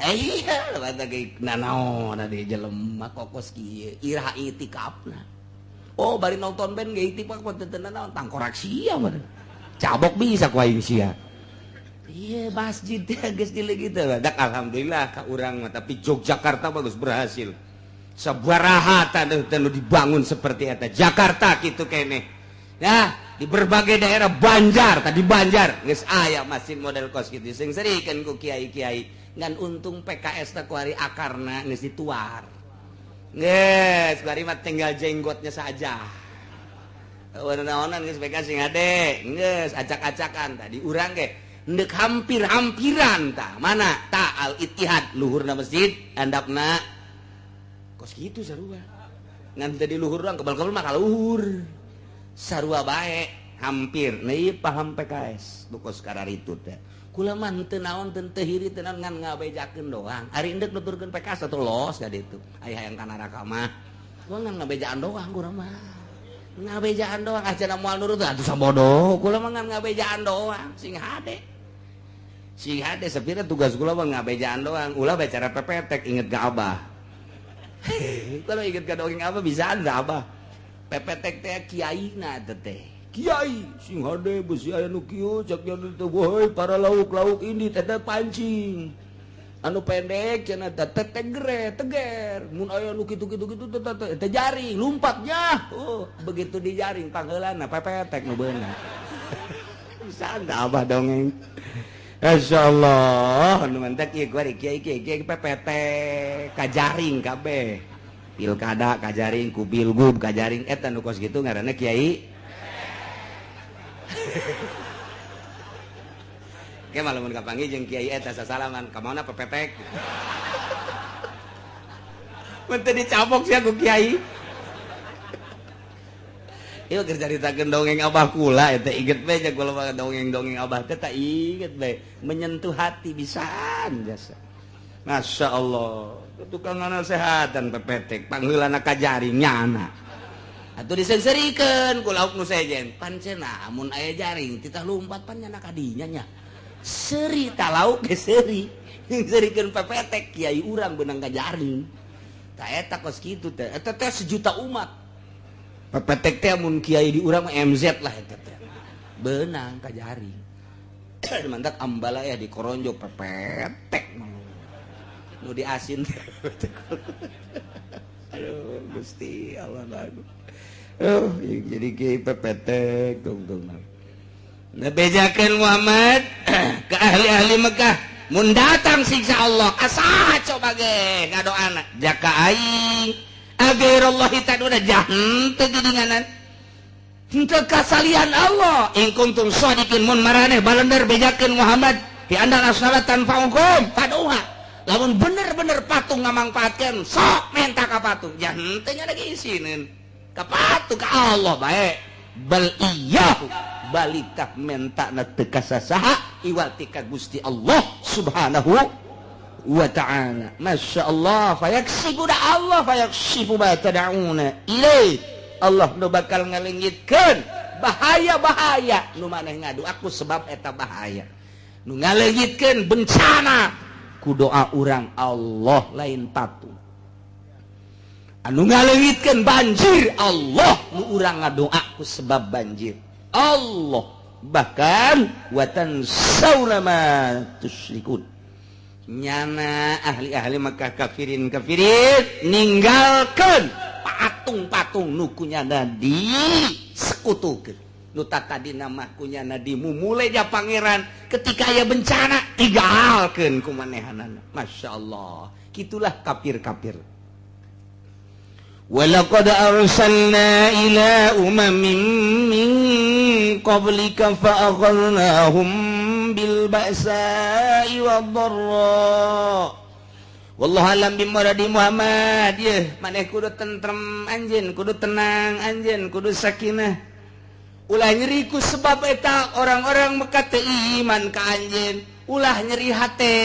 Iya, nanaon di jelema kokos kieu, iraha itikafna. Oh, bari nonton band ge itikaf mah teu nanaon, tangkorak sia mah. Cabok bisa ku aing sia. Iya, masjid teh geus dileugit teh. Dak alhamdulillah ka urang mah, tapi Yogyakarta mah geus berhasil. Sabaraha teh dibangun seperti eta. Jakarta kitu keneh. Nah, di berbagai daerah Banjar, tadi Banjar geus aya masjid model kos kitu. Sing serikeun ku kiai-kiai. Ngan untung PKS teh kuari akarna geus dituar. Geus kuari mah tinggal jenggotnya saja. Naonan geus PKS sing ade, geus acak-acakan tadi urang ge ndek hampir-hampiran tah. Mana ta Al Ittihad luhurna masjid, handapna kos kitu sarua. Ngan tadi luhur doang kebal-kebal mah ka luhur. Sarua bae. Hampir nah ieu paham PKS nu kos kararitu teh. Kula mah henteu naon teu hiri teu naon ngan ngabejakeun doang. Ari endek nuturkeun PKS atuh los ka ditu. Aya hayang ka neraka mah. Gua ngan ngabejaan doang kula mah. Ngabejaan doang ah cenah moal nurut atuh sabodoh. Kula mah ngan ngabejaan doang sing hade. Sing hade sapira tugas kula mah ngabejaan doang. Ulah bicara pepetek inget ka abah. Kalau inget ka dongeng abah bisaan da abah. Pepetek teh kiaina teh. Kiai sing hade besi aya nu kieu cak nya teh woi para lauk-lauk ini teh pancing. Anu pendek cenah teh tegre teger. Mun aya nu kitu-kitu kitu teh teh jaring lumpatnya. Oh, begitu dijaring pangheulana pepetek nu beunang. Bisa da abah dongeng. Masyaallah, nu mantak ieu kuari kiai kiai kiai pepetek kajaring kabeh. Pilkada kajaring ku bilgub kajaring eta nu kos kitu ngaranna kiai. Ke lamun kapanggih jeung kiai eta sasalaman, ka mana pepetek. Mun teu dicapok sia ku kiai. Ieu keur caritakeun dongeng abah kula eta inget bae jeung kula dongeng-dongeng abah teh tak inget bae, menyentuh hati pisan jasa. Masya Allah, tukang nasehatan pepetek, pangheulana kajaring nyana. Atuh diseungseurikeun ku lauk nu sejen. Pan cenah mun aya jaring titah lumpat pan nyana kadinya nya. Seuri ta lauk ge seuri. Seurikeun pepetek kiai urang beunang ka jaring. Ta eta kos kitu teh. Eta teh sejuta umat. Pepetek teh mun kiai di urang mah MZ lah eta teh. Beunang ka jaring. Mantak ambala ya dikoronjok pepetek nu diasin. Aduh Gusti Allah bagus. Oh, jadi kiai pepetek tungtung. Nebejakeun Muhammad ke ahli-ahli Mekah, mun datang siksa Allah, asaha coba ge ngadoana jaka aing agairullahi taduna jahan teu geuninganan. Henteu kasalian Allah in kuntum shadiqin mun maraneh balender bejakeun Muhammad di andal asnala tanfa'ukum padoha. Lamun bener-bener patung ngamangpaatkeun sok menta ka patung jahan teu nya lagi isineun ka patung ka Allah bae bal iyyahu balik menta na teu ka sasaha iwal ti ka Gusti Allah subhanahu wa ta'ala. Masya Allah fayaksibu da Allah fayaksifu ma tad'una ilaih. Allah nu bakal ngalengitkeun bahaya-bahaya nu maneh ngadu aku sebab eta bahaya nu ngalengitkeun bencana ku doa urang Allah lain patung anu ngalengitkeun banjir Allah nu urang ngadoa ku sebab banjir Allah. Bahkan watan sauna ma tusyrikun nyana ahli-ahli Mekah kafirin kafirin ninggalkeun patung-patung nu kunyana di sekutukeun nu tadina mah kunyana dimumule ja pangeran ketika aya bencana tinggalkeun ku manehanana. Masya Allah kitulah kafir-kafir. Walaqad arsalna ila umamin min qablika fa'akhadnahum bil ba'sa'i wad-dharra. Wallahu alam bimuradi Muhammad. Yeuh maneh kudu tentrem anjeun, kudu tenang anjeun, kudu sakinah. Ulah nyeri ku sebab eta orang-orang Mekah teu iman ka anjeun. Ulah nyeri hate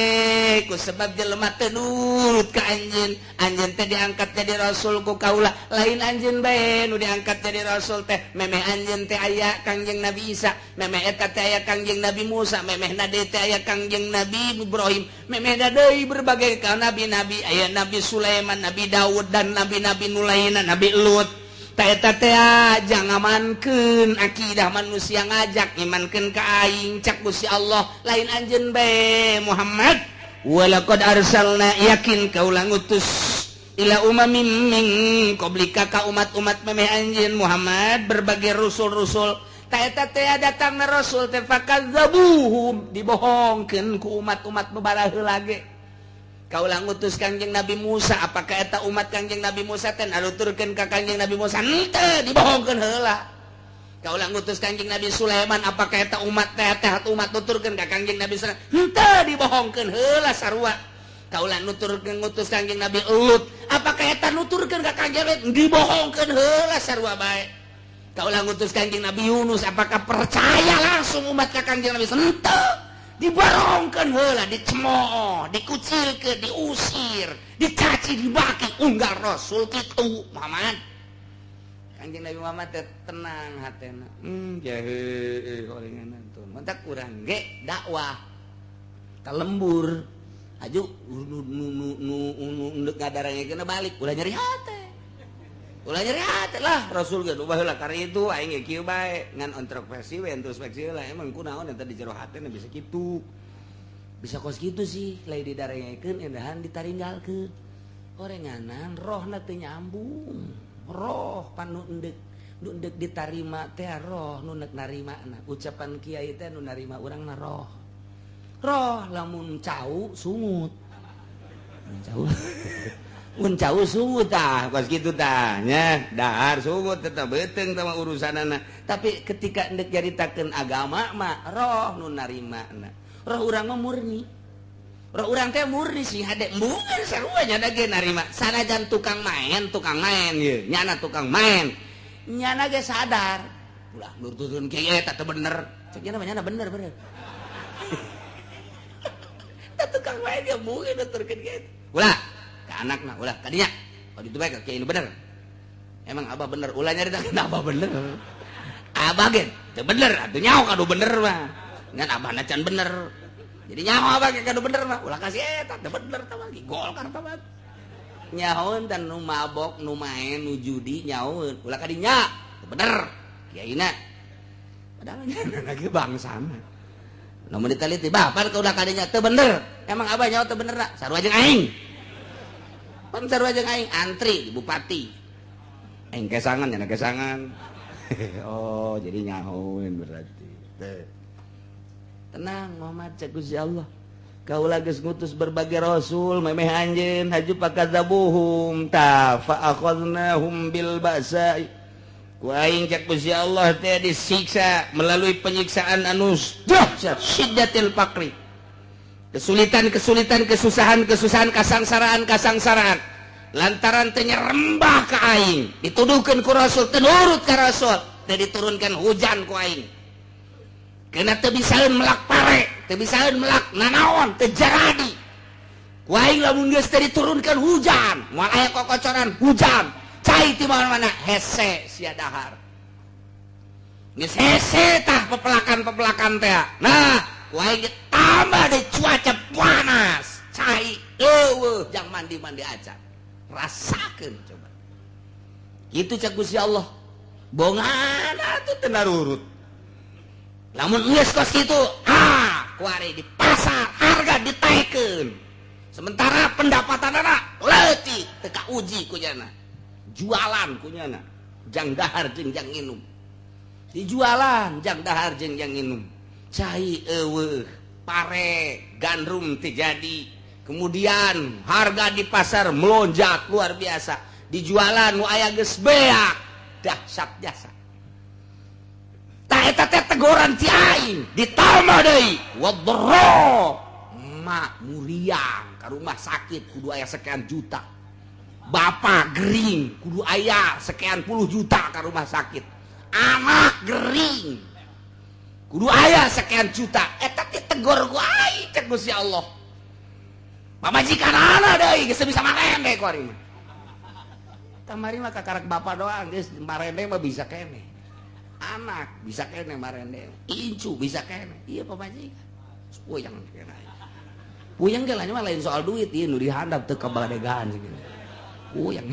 ku sebab jelema teu nurut ka anjeun. Anjeun teh diangkat jadi rasul ku kaula, lain anjeun bae nu diangkat jadi rasul teh. Memeh anjeun teh aya Kangjeng Nabi Isa, memeh eta teh aya Kangjeng Nabi Musa, memeh deui teh aya Kangjeng Nabi Ibrahim, memeh deui berbagai ka nabi-nabi, aya Nabi Sulaiman, Nabi Daud dan nabi-nabi nu lainna, Nabi Lut. Eta teh jangamankeun akidah manusia ngajak imankeun ka aing cak Gusti Allah lain anjeun bae Muhammad. Walaqad arsalna yakin kaula ngutus ila umamin min qablika ka umat-umat memeh anjeun Muhammad berbagai rasul-rasul. Ta eta teh datangna rasul teh fakadzabuhum dibohongkeun ku umat-umat nu baraheula ge. Kaulah ngutus Kangjeng Nabi Musa, apakah eta umat Kangjeng Nabi Musa teh aluturkeun ka Kangjeng Nabi Musa? Henteu, dibohongkeun heula. Kaulah ngutus Kangjeng Nabi Sulaiman, apakah eta umat teh teh umat nuturkeun ka Kangjeng Nabi Sulaiman? Henteu, dibohongkeun heula sarua. Kaulah nuturkeun ngutus Kangjeng Nabi Lut, apakah eta nuturkeun ka Kangjeng Lut? Dibohongkeun heula sarua bae. Kaulah ngutus Kangjeng Nabi Yunus, apakah percaya langsung umat ka Kangjeng Nabi? Henteu, dibarongkeun heula, dicemooh, dikucilkeun, diusir, dicaci, dibaki, unggal rasul kitu Muhammad. Kangjeng Nabi Muhammad teh tenang hatena. Jahe horengan tuh. Mantak urang ge dakwah ka lembur. Aju nu nu nu nu nu endek ngadarangekeun balik ulah nyeri hate. Ulah nyeri hate lah rasul ge baheula kari itu aing ge kieu bae ngan introspeksi we, introspeksi lah emang kunaon eta di jero hatena bisa kitu. Bisa kos kitu sih lain didarengekeun endahan ditaringgalkeun. Orenganan rohna teu nyambung. Roh pan nu endek, nu endek ditarima teh roh nu nek narimana. Ucapan kiai teh nu narima urangna roh. Roh lamun cau sungut. Cau. Mun cau sungut tah, kos kitu tah nya, dahar sungut tetep beuteung tah mah urusanana. Tapi ketika endek nyaritakeun agama mah roh nu narimana. Roh urang mah murni. Roh urang teh murni sih hade mungkin sarua nya da ge narima. Sanajan tukang main ye, nyana tukang main. Nyana ge sadar. Ulah nurutun kieu eta teu bener. Cek nya mah nyana bener bener. Tah tukang main dia mungkin nuturkeun kieu. Ulah ka anakna, ulah kadinya. Oh ditu bae ka kieu nu bener. Emang abah bener, ulah nyaritakeun abah bener. Abah ge teu bener atuh nyaho kadu bener mah. Ngan abahna can bener. Jadi nyaho abah ge kadu bener mah, ulah kasih eta teu bener tah mah Golkar tah mah. Nyahoeun dan nu mabok, nu main, nu judi nyahoeun, ulah kadinya teu bener. Kiaina. Padahal nyana lagi bangsana. Lamun diteliti bapak ka ulah kadinya teu bener. Emang abah nyaho teu bener da? Sarua jeung aing. Pan sarua jeung aing antri di bupati. Aing kesangan nyana kesangan. Oh, jadi nyahoeun berarti. Teu. Tenang Muhammad cek Gusti Allah. Kaula geus ngutus berbagai rasul memeh anjeun haju pakadzabuhum ta fa akhadnahum bil ba'sa. Ku aing cek Gusti Allah teh disiksa melalui penyiksaan anu dahsyat, syiddatil faqri. Kesulitan-kesulitan, kesusahan-kesusahan, kasangsaraan-kasangsaraan lantaran teh nyerembah ka aing, dituduhkeun ku rasul, teu nurut ka rasul, teh diturunkan hujan ku aing. Kena teu bisaeun melak pare, teu bisaeun melak nanaon, teu jaradi. Ku aing lamun geus teu diturunkan hujan, moal aya kokocoran hujan, cai ti mana-mana hese sia dahar. Geus hese tah pepelakan-pepelakan teh. Nah, ku aing ditambah deui cuaca panas, cai eueuh jang mandi-mandi acan. Rasakeun coba. Kitu cek Gusti Allah. Bongana atuh teu narurut. Lamun geus kos kitu, ah, kuari di pasar harga ditaikeun. Sementara pendapatanana leutik, teu kauji ku nyana. Jualan ku nyana, jang dahar jeung jang nginum. Dijualan jang dahar jeung jang nginum. Cai eueuh, pare gandrum teu jadi. Kemudian harga di pasar melonjak luar biasa. Dijualan nu aya geus beak, dahsyat jasa. Tah eta teh teguran ti aing, ditambah deui wadra mak muriang ka rumah sakit kudu aya sekian juta. Bapak gering kudu aya sekian puluh juta ka rumah sakit. Anak gering kudu aya sekian juta. Eta ditegor ku aing cek Gusti Allah. Pamajikan anak deui geus bisa marende ku ari mah. Kamari mah kakarak bapak doang geus marende mah bisa keneh. Anak bisa kene marende, incu bisa kene. Iya pamajikan. Puyeng kene. Puyeng ge mah lain soal duit ieu nu dihandap teu kabadegaan sakitu. Puyeng.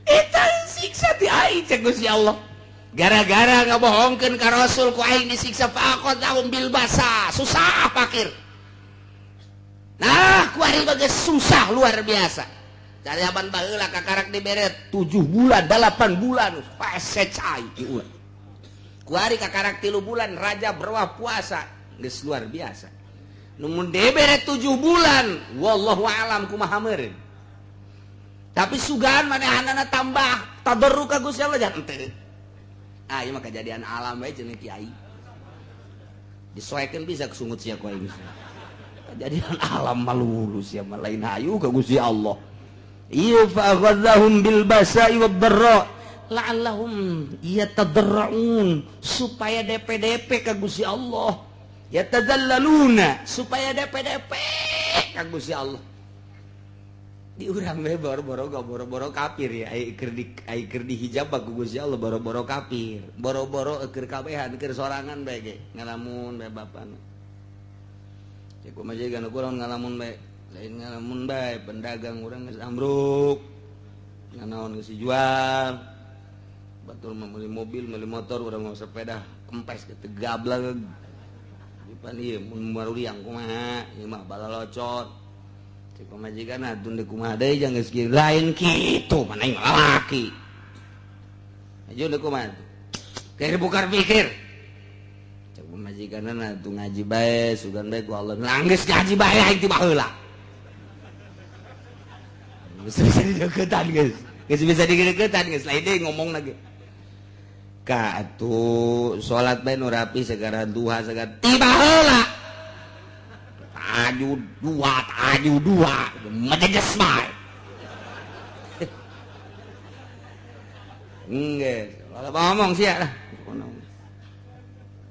Eta siksa ti aing cek Gusti Allah. Gara-gara ngabohongkeun ka Rasul ku aing disiksa faqadahum bil basa, susah fakir. Nah, ku ari bageus susah luar biasa. Cari aban baheula kakarak dibere 7 bulan, 8 bulan pase cai ieu. Kuari kakarak 3 bulan raja berwah puasa geus luar biasa. Nu mun dibere 7 bulan wallahu alam kumaha meureun. Tapi sugan manehanana tambah tadarru ka Gusti Allah jangan teu. Ah ieu mah kejadian alam bae cenah kiai. Disoekeun bisa kesungut sia ku aing. Kejadian alam mah lulus sia mah lain hayu ka Gusti Allah. Iya fa akhadhahum bil basa'i wad dharra. La'allahum yatadarraun, supaya DPDP ka Gusti Allah. Yatadallaluna, supaya DPDP ka Gusti Allah. Di urang we boro-boro boro-boro kafir ya, ai keur dihijab ku Gusti Allah boro-boro kafir, boro-boro keur kabehan keur sorangan bae ge ngalamun bae bapana. Cek kumaha jiga nu kurang ngalamun bae, lain ngalamun bae pendagang urang geus ambruk. Nganaon geus dijual. Batur mah meuli mobil, meuli motor, urang mau sepeda kempes ke gablek. Dipan ieu mun maruriang kumaha, ieu mah balalocot. Cek pamajikan atuh deuk kumaha deui jang geus kieu lain kitu mana aing lalaki. Aja deuk kumaha. Keur bukar pikir. Cek pamajikanna atuh ngaji bae sugan bae ku Allah. Geus ngaji bae aing ti baheula. Geus bisa dideukeutan geus. Geus bisa dideukeutan geus lain deui ngomong lagi. Ka atuh salat bae nu rapi segara duha segara ti baheula. Taju dua, mejejes bae. Enggeus, kalau ngomong sia lah.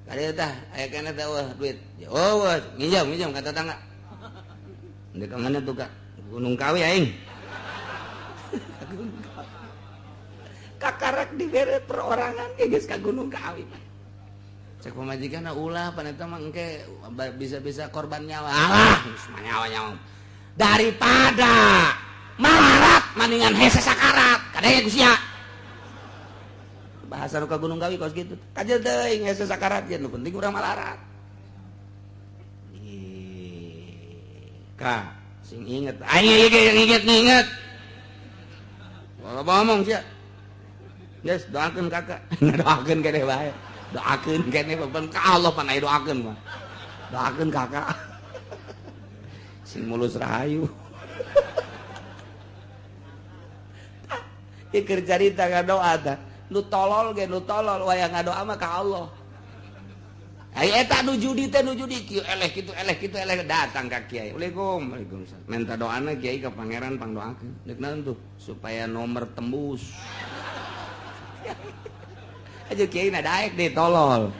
Kadieu tah aya keneh teh eueuh duit. Eueuh, nginjem ka tetangga. Ndek ka mana tuh Kak? Gunung Kawi aing. Gunung Kawi. Kakarak dibere perorangan ge geus ka Gunung Kawi. Cek pamajikan ulah pan eta mah engke bisa-bisa korban nyawa. Alah, geus nyawa-nyawa. Daripada malarat maningan hese sakarat. Kadenge ku sia. Bahasa nu ka Gunung Kawi kos kitu. Kajel teuing hese sakarat ge nu penting urang malarat. Ka, sing inget. Aing ieu ge inget. Walau ngomong sia. Geus doakeun kakak. Doakeun keneh bae. Doakeun keneh beban ka Allah pan aya doakeun mah. Doakeun kakak. Sing mulus rahayu. Ieu keur carita ngadoa tah. Nu tolol ge nu tolol wayang ngadoa mah ka Allah. Ai eta nu judi teh nu judi kieu eleh kitu eleh datang ka kiai. Waalaikum waalaikumsalam. Minta doana kiai ka pangeran pangdoakeun. Deuk naon tuh supaya nomor tembus. Aja kiai na daek deh tolol.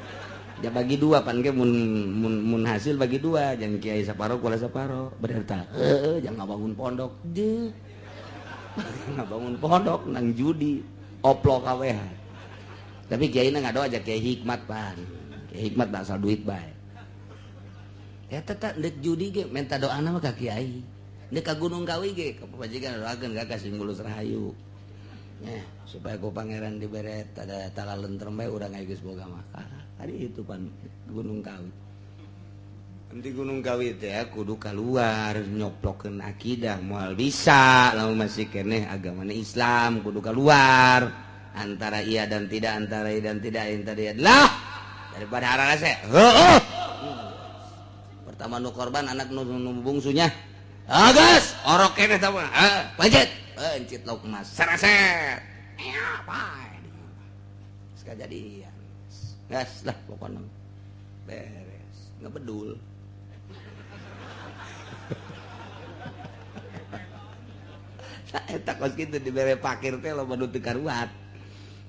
Ya bagi dua pan ge mun hasil bagi dua, jangan kiai saparo kula saparo. Bener tah. Heeh, jangan ngabangun pondok. Deuh. Ngabangun pondok nang judi oplok kawehan. Tapi kiai na ngadoa aja kiai hikmat pan. Kiai hikmat asal duit bae. Eta teh deuk judi ge minta doana mah ka kiai. Deuk ka Gunung Kawi ge ka pamajikan doakeun ka sing mulus rahayu. Supaya ku pangeran dibere tada talalentrem bae urang aya geus boga mah. Tadi itu pan Gunung Kawi. Nanti Gunung Kawi teh kudu keluar nyoplokeun akidah moal bisa lamun masih keneh agamana Islam kudu keluar antara iya dan tidak antara iya dan tidak antara iya lah daripada ararase. Heueuh. Pertama nu korban anak nu bungsunya. Agus orok keneh tah mah. Pencet. Pencet lauk emas. Seraset. Ya, bae. Geus kajadian. Gas lah pokoknya. Beres. Ngebedul. Nah, eta kos kitu dibere pakir teh loba nu teu karuat.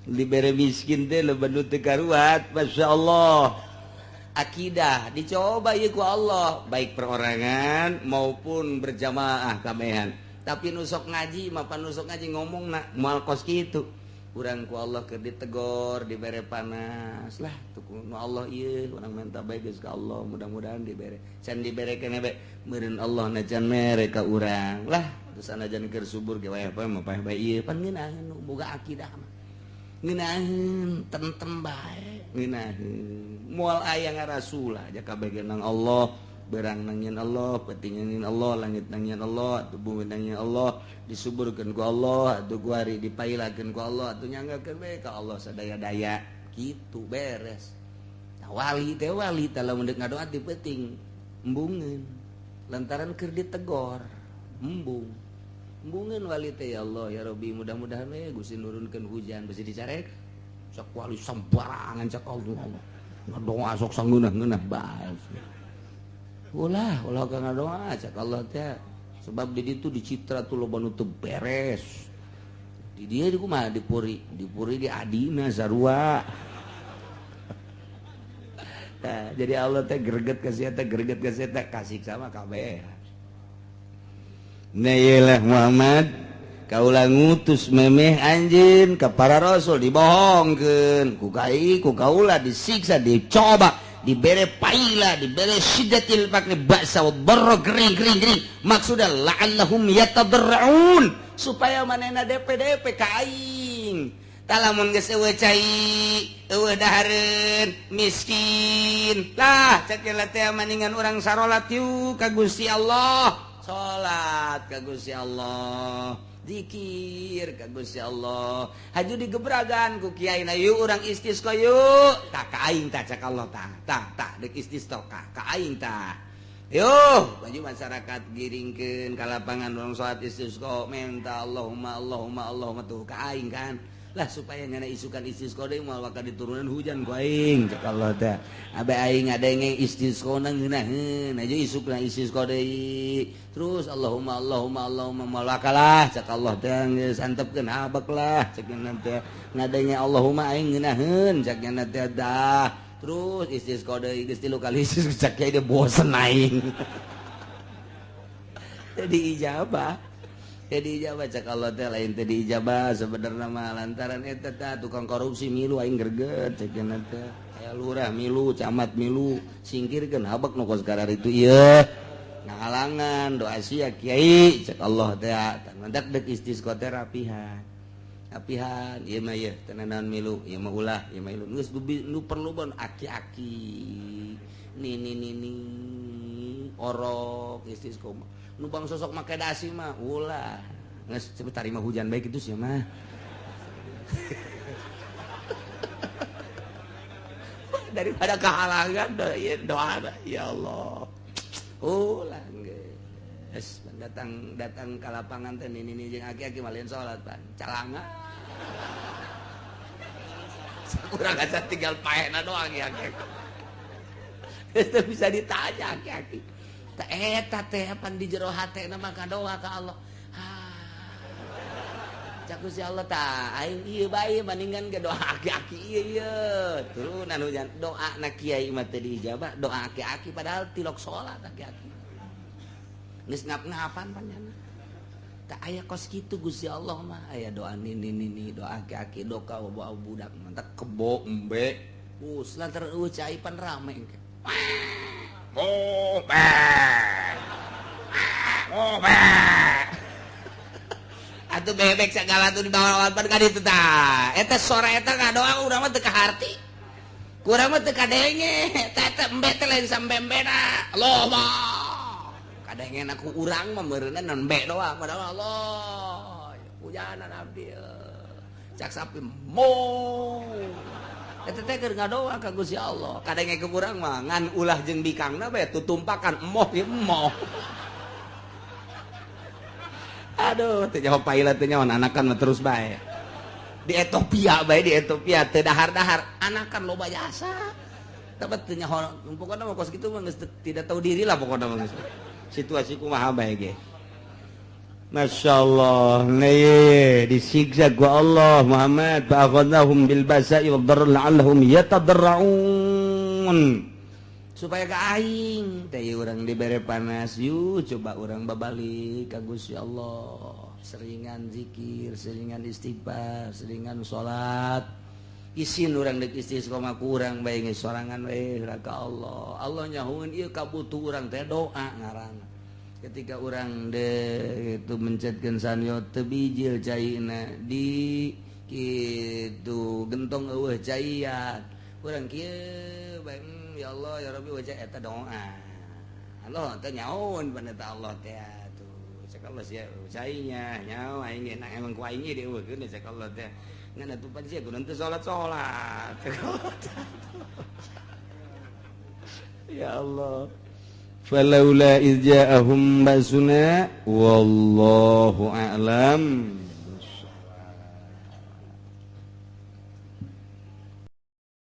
Dibere miskin teh loba nu teu karuat. Masyaallah. Akidah dicoba ieu ku Allah, baik perorangan maupun berjamaah kabehan. Tapi nusok ngaji mah pan nusok ngaji ngomongna moal kos kitu. Urang ku Allah keur ditegor, dibere panas lah tuh ku Allah ieu urang minta bae geus ka Allah, mudah-mudahan dibere. Can dibere keneh bae meureun Allah na can mere ka urang lah. Terus sanajan keur subur ge wae mah paeh bae ieu pan ngeunaheun nu boga akidah mah. Ngeunaheun tentem bae, ngeunaheun. Moal aya ngarasulah ja kabeh ge nang Allah. Berang nangin Allah, penting nangin Allah, langit nangin Allah, atuh bumi nangin Allah, disuburkeun ku Allah, atuh guari dipailakeun ku Allah, atuh nyanggakeun bae ka Allah sadaya-daya. Kitu beres. Nah, wali teh wali tah lamun deuk ngadoa ti peuting embungeun. Lantaran keur ditegor, embung. Embungeun wali teh ya Allah ya Rabbi mudah-mudahan we Gusti nurunkeun hujan besi dicarek. Sok wali sembarangan cak Allah. Ngadoa sok sangeunah-ngeunah bae. Ulah, ulah ka ngadoa cak Allah teh. Sebab di ditu dicitra tuh loba nu teu beres. Di dia di kumaha di Puri, di Puri di adina sarua. Nah, jadi Allah teh greget ka sia teh, greget ka sia teh, kasih sama kabeh. Nah iyalah Muhammad, kaula ngutus memeh anjeun ka para rasul dibohongkeun ku kai ku kaula disiksa, dicoba, dibere paila, dibere syiddatil faqri ba'sa wa dharra, gering gering gering, maksudna la'allahum yatadarra'un, supaya manehna DPDP ka aing. Talamun geus eueuh cai, eueuh dahareun, miskin. Lah cek teh maningan urang sarolat yuk ka Gusti Allah. Salat ka Gusti Allah, zikir ka Gusti Allah. Haju digebragan ku kiai na yuk urang istisqa yuk. Tah ka aing tah cek Allah tah. Tah tah deuk istisqa ka aing tah. Yo, baju masyarakat giringkeun ka lapangan urang salat istisqa minta Allahumma Allahumma Allahumma tuh ka aing kan. Lah supaya ngana isukan istisqa deui moal bakal diturunan hujan ku aing cek Allah teh. Abe aing ngadenge istisqa na ngeunaheun aja isukna istisqa deui. Terus Allahumma Allahumma Allahumma moal bakal lah cek Allah teh geus antepkeun habek lah cek nya teh. Ngadenge Allahumma aing ngeunaheun cek nya teh dah. Terus istisqa deui geus 3 kali istisqa cek kiai bosen aing. Jadi ijabah. Jadi ijabah cek Allah teh lain teh diijabah sebenarnya mah lantaran eta teh tukang korupsi milu aing greget cek nya teh. Aya lurah milu, camat milu, singkirkeun habek nu kos karar itu ieu. Ngahalangan doa sia kiai cek Allah teh mantak deuk istisqa teh rapihan. Rapihan ieu mah ieu teu naon milu, ieu mah ulah, ieu mah ilu. Geus nu perlu bon aki-aki. Nini nini orok istisqa mah. Nu bang sosok make dasi mah ulah. Geus cepet tarima hujan baik itu sia mah. Daripada kehalangan doa ya Allah. Ulah geus datang datang ka lapangan teh nini jeung aki-aki malian salat pan. Calanga. Kurang aja tinggal paehna doang ya aki-aki. Geus teu bisa ditanya aki-aki. Ta eta teh pan di jero hatena mah kadoa ka Allah. Cak Gusti Allah tah aing ieu bae bandingan ge doa aki-aki ieu ieu. Turunan hujan doa na kiai mah teu diijabah, doa aki-aki padahal tilok salat aki-aki. Geus ngap-ngapan panjana. Tah aya kos kitu Gusti Allah mah aya doa nini nini doa aki-aki doka bawa budak mantak kebo embe. Us lantaran eueuh cai pan rame engke. Atuh bebek segala tuh di bawah pan ka ditu tah. Eta sora eta ngadoa urang mah teu kaharti. Kurang mah teu kadenge. Eta eta embe teh lain sambembena. Allah mah. Kadengena ku urang mah meureunna nembe doang padahal Allah. Hujanan abdi. Cak sapi mo. Eta teh keur ngadoa ka Gusti Allah. Kadenge ku urang mah ngan ulah jeung bikangna bae tutumpakan emoh ieu emoh. Aduh, teu nyaho paila teu nyaho anakan mah terus bae. Di Ethiopia bae, di Ethiopia teu dahar-dahar, anakan loba jasa. Tapi teu nyaho pokona mah kos kitu mah geus tidak tahu diri lah pokona mah geus. Situasi kumaha bae ge. Masya Allah, nih disiksa ku Allah Muhammad, fa akhadnahum bil basa'i wad dharra la'allahum yatadarra'un. Supaya ka aing teh urang dibere panas, yuk coba urang babalik ka Gusti Allah. Seringan zikir, seringan istighfar, seringan salat. Isin urang deuk istiqomah ku urang bae geus sorangan we ka Allah. Allah nyahueun ieu kabutuh urang teh doa ngaranna. Ketika urang de itu mencetkeun sanyo teu bijil caina di kitu gentong eueuh caian. Urang kieu bae ya Allah ya Rabbi wajah eta doa. Allah teh nyaun paneta Allah teh atuh. Cek Allah sia cainya nyawa aing ge emang ku aing ge dieuweuhkeun cek Allah teh. Ngan atuh pan sia kudu teu salat-salat. Cek Allah teh. Ya Allah. Falaula iz ja'ahum ba'suna wallahu a'lam.